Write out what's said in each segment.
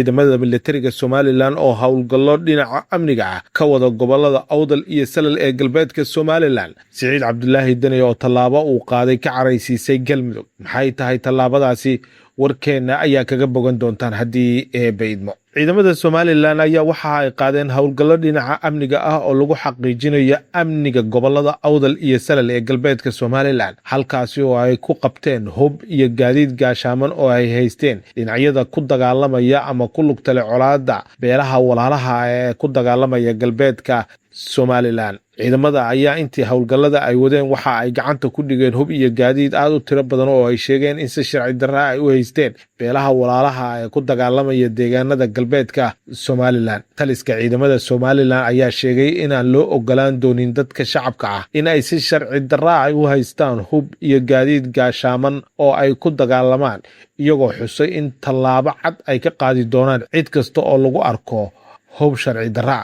Ciidamada militariga Somalilan oo howlgallo dhinaca amniga ah ka wada gobolada Awdal iyo Salal ee galbeedka Somalilan. Siciid Cabdulaahi Deni oo tallaabo uu qaaday ka caraysiisay Galmudug. Maxay tahay tallaabadaasi? Warkeenna ayaa kaga bogan doontaan haddii Eebbe idmo. Ciidamada Somalilan ayaa waxa ay qaadeen howlgallo dhinaca amniga ah oo lagu xaqiijinayo amniga gobolada Awdal iyo Salal ee galbeedka Somalilan, halkaasi oo ay ku qabteen hub iyo gaadiid gaashaaman oo ay haysteen dhinacyada ku dagaalamaya ama ku lugtale colaada beelaha walaalaha ee ku dagaalamaya galbeedka Somalilan. Ciidamada ayaa intii howlgallada ay wadeen waxa ay gacanta ku dhigeen hub iyo gaadiid aad u tiro badan oo ay sheegeen in si sharci darra ay u haysteen beelaha walaalaha ee ku dagaalamaya deegaanada galbeedka Somalilan. Taliska ciidamada Somalilan ayaa sheegay inaan loo ogolaan doonin dadka shacabka ah in ay si sharci darra ay u haystaan hub iyo gaadiid gaashaaman oo ay ku dagaalamaan, iyagoo xusay in tallaabo cad ay ka qaadi doonaan cid kasta oo lagu arko hub sharci darra.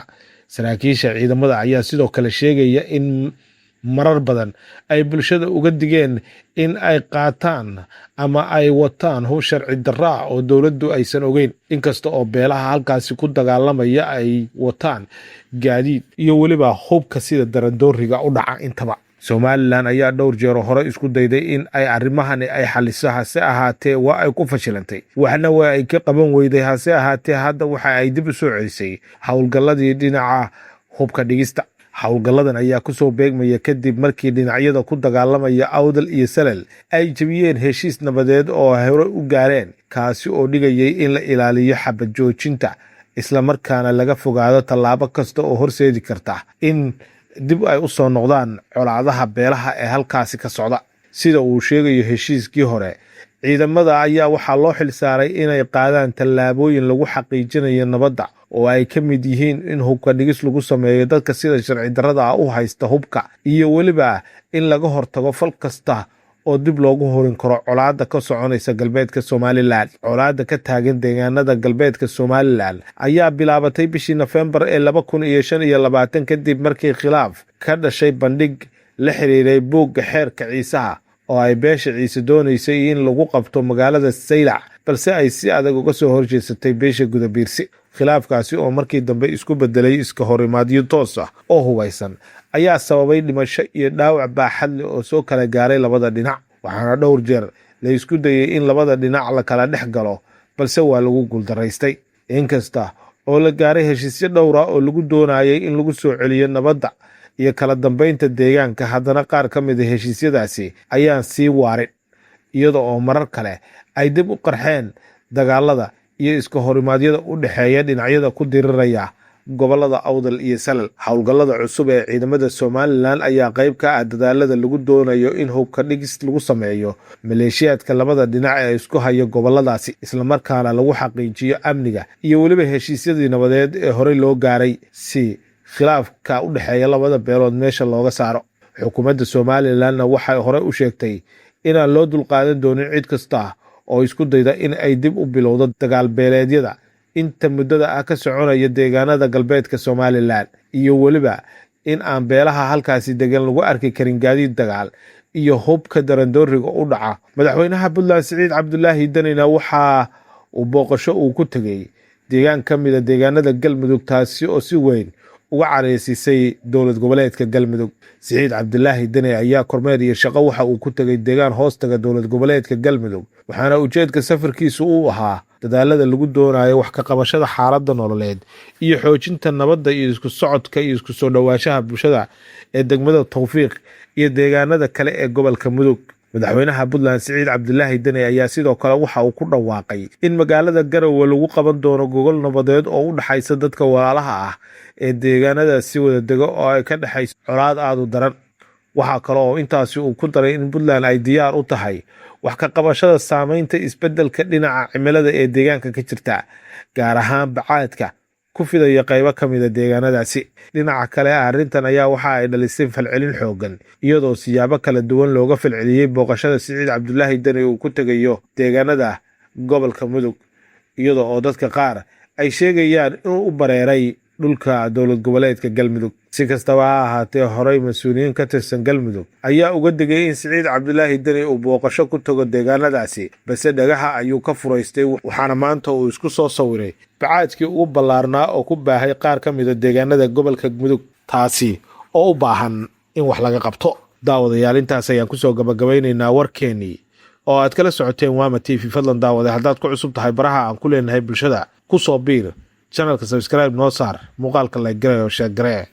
Saraakiisha ciidamada ayaa sidoo kale sheegaya in marar badan ay bulshada uga digeen in ay qaataan ama ay wataan hub sharci darra oo dowladdu aysan ogeyn, inkasta oo beelaha halkaasi ku dagaalamaya ay wataan gaadiid iyo weliba hubka sida darandooriga u dhaca intaba. Somalilan ayaa dhowr jeero hore isku dayday in ay arrimahani ay xaliso, hase ahaatee waa ay ku fashilantay, waxna waa ay ka qaban weyday. Hase ahaatee hadda waxa ay dib u soo celisay howlgalladii dhinaca hubka dhigista. Howlgalladan ayaa kusoo beegmaya kadib markii dhinacyada ku dagaalamaya Awdal iyo Salal ay jebiyeen heshiis nabadeed oo hore u gaareen, kaasi oo dhigayay in la ilaaliyo xabad joojinta, islamarkaana laga fogaado tallaabo kasta oo horseedi karta in dib ay u soo noqdaan colaadaha beelaha ee halkaasi ka socda. Sida uu sheegayo heshiiskii hore, ciidamada ayaa waxaa loo xilsaaray inay qaadaan tallaabooyin lagu xaqiijinayo nabadda, oo ay ka mid yihiin in hubka dhigis lagu sameeyo dadka sida sharci darrada ah u haysta hubka, iyo weliba in laga hortago fal kasta oo dib loogu horin karo colaadda ka soconaysa galbeedka Somalilan. Colaadda ka taagan deegaanada galbeedka Somalilan ayaa bilaabatay bishii Nofembar ee 2025, kadib markii khilaaf ka dhashay bandhig la xiriiray buugga xeerka Ciisaha oo ay beesha Ciise doonaysay in lagu qabto magaalada Saylac, balse ay si adag uga soo horjeesatay beesha Gudabiirsi. Khilaafkaasi oo markii dambe isku bedelay iska horimaadyo toos ah oo hubaysan ayaa sababay dhimasho iyo dhaawac baaxad leh oo soo kala gaaray labada dhinac, waxaana dhowr jeer la isku dayay in labada dhinac la kala dhex galo, balse waa lagu guuldaraystay. Inkasta oo la gaaray heshiisyo dhowra oo lagu doonayay in lagu soo celiyo nabadda iyo kala dambeynta deegaanka, haddana qaar ka mid a heshiisyadaasi ayaan sii waarin, iyada oo marar kale ay dib u qarxeen dagaalada iyo iska horimaadyada u dhexeeya dhinacyada ku diriraya gobolada Awdal iyo Salal. Howlgallada cusub ee ciidamada Somalilan ayaa qayb ka ah dadaalada lagu doonayo in hubka dhigis lagu sameeyo maleeshiyaadka labada dhinac ee isku haya goboladaasi, islamarkaana lagu xaqiijiyo amniga iyo weliba heshiisyadii nabadeed ee horey loo gaaray, si khilaafka u dhexeeya labada beelood meesha looga saaro. Xukuumadda Somalilanna waxay horey u sheegtay inaan loo dulqaadan doonin cid kasta oo isku dayda in ay dib u bilowdo dagaal beeleedyada inta muddada ah ka soconaya deegaanada galbeedka Somalilan, iyo weliba in aan beelaha halkaasi degan lagu arki karin gaadiid dagaal iyo hubka darandooriga u dhaca. Madaxweynaha Puntland Siciid Cabdulaahi Danina waxa uu booqasho uu ku tegey deegaan ka mida deegaanada Galmudug, taasi oo si weyn uga careysiisay dowlad goboleedka Galmudug. Siciid Cabdilaahi Deni ayaa kormeer iyo shaqo waxa uu ku tegay deegaan hoostaga dowlad goboleedka Galmudug, waxaana ujeedka safarkiisu uu ahaa dadaalada lagu doonayo wax ka qabashada xaaladda nololeed iyo xoojinta nabadda iyo isku socodka iyo isku soo dhowaanshaha bulshada ee degmada Towfiiq iyo deegaanada kale ee gobolka Mudug. Madaxweynaha Puntland Siciid Cabdilaahi Deni ayaa sidoo kale waxa uu ku dhawaaqay in magaalada Garowe lagu qaban doono gogol nabadeed oo u dhexaysa dadka walaalaha ah ee deegaanadaasi wada dego oo ay ka dhexayso colaad aada u daran. Waxaa kale oo intaasi uu ku daray in Puntland ay diyaar u tahay wax ka qabashada saameynta isbeddelka dhinaca cimilada ee deegaanka ka jirta, gaar ahaan bacaadka ku fidaya qaybo ka mida deegaanadaasi. Dhinaca kale, arrintan ayaa waxa ay dhalisay falcelin xoogan, iyadoo siyaabo kala duwan looga falceliyey booqashada Siciid Cabdulaahi Deni uu ku tegayo deegaanada gobolka Mudug, iyada oo dadka qaar ay sheegayaan inuu u bareeray Dhulka dowlad goboleedka Galmudug. Si kastaba ha ahaatee, horey mas-uuliyiin ka tirsan Galmudug ayaa uga digay in Siciid Cabdulaahi Deni uu booqasho ku tago deegaanadaasi, balse dhagaha ayuu ka furaystay, waxaana maanta uu isku soo sawiray bacaadkii ugu ballaarnaa oo ku baahay qaar ka mida deegaanada gobolka Mudug, taasi oo u baahan in wax laga qabto. Daawadayaal, intaas ayaan kusoo gabagabaynaynaa warkeenii oo aad kala socoteen Waama TV. Fadlan daawade, haddaad ku cusub tahay baraha aan ku leenahay bulshada, ku soo biir channelka, subscribe noo saar, muuqaalka like garee oo share garee.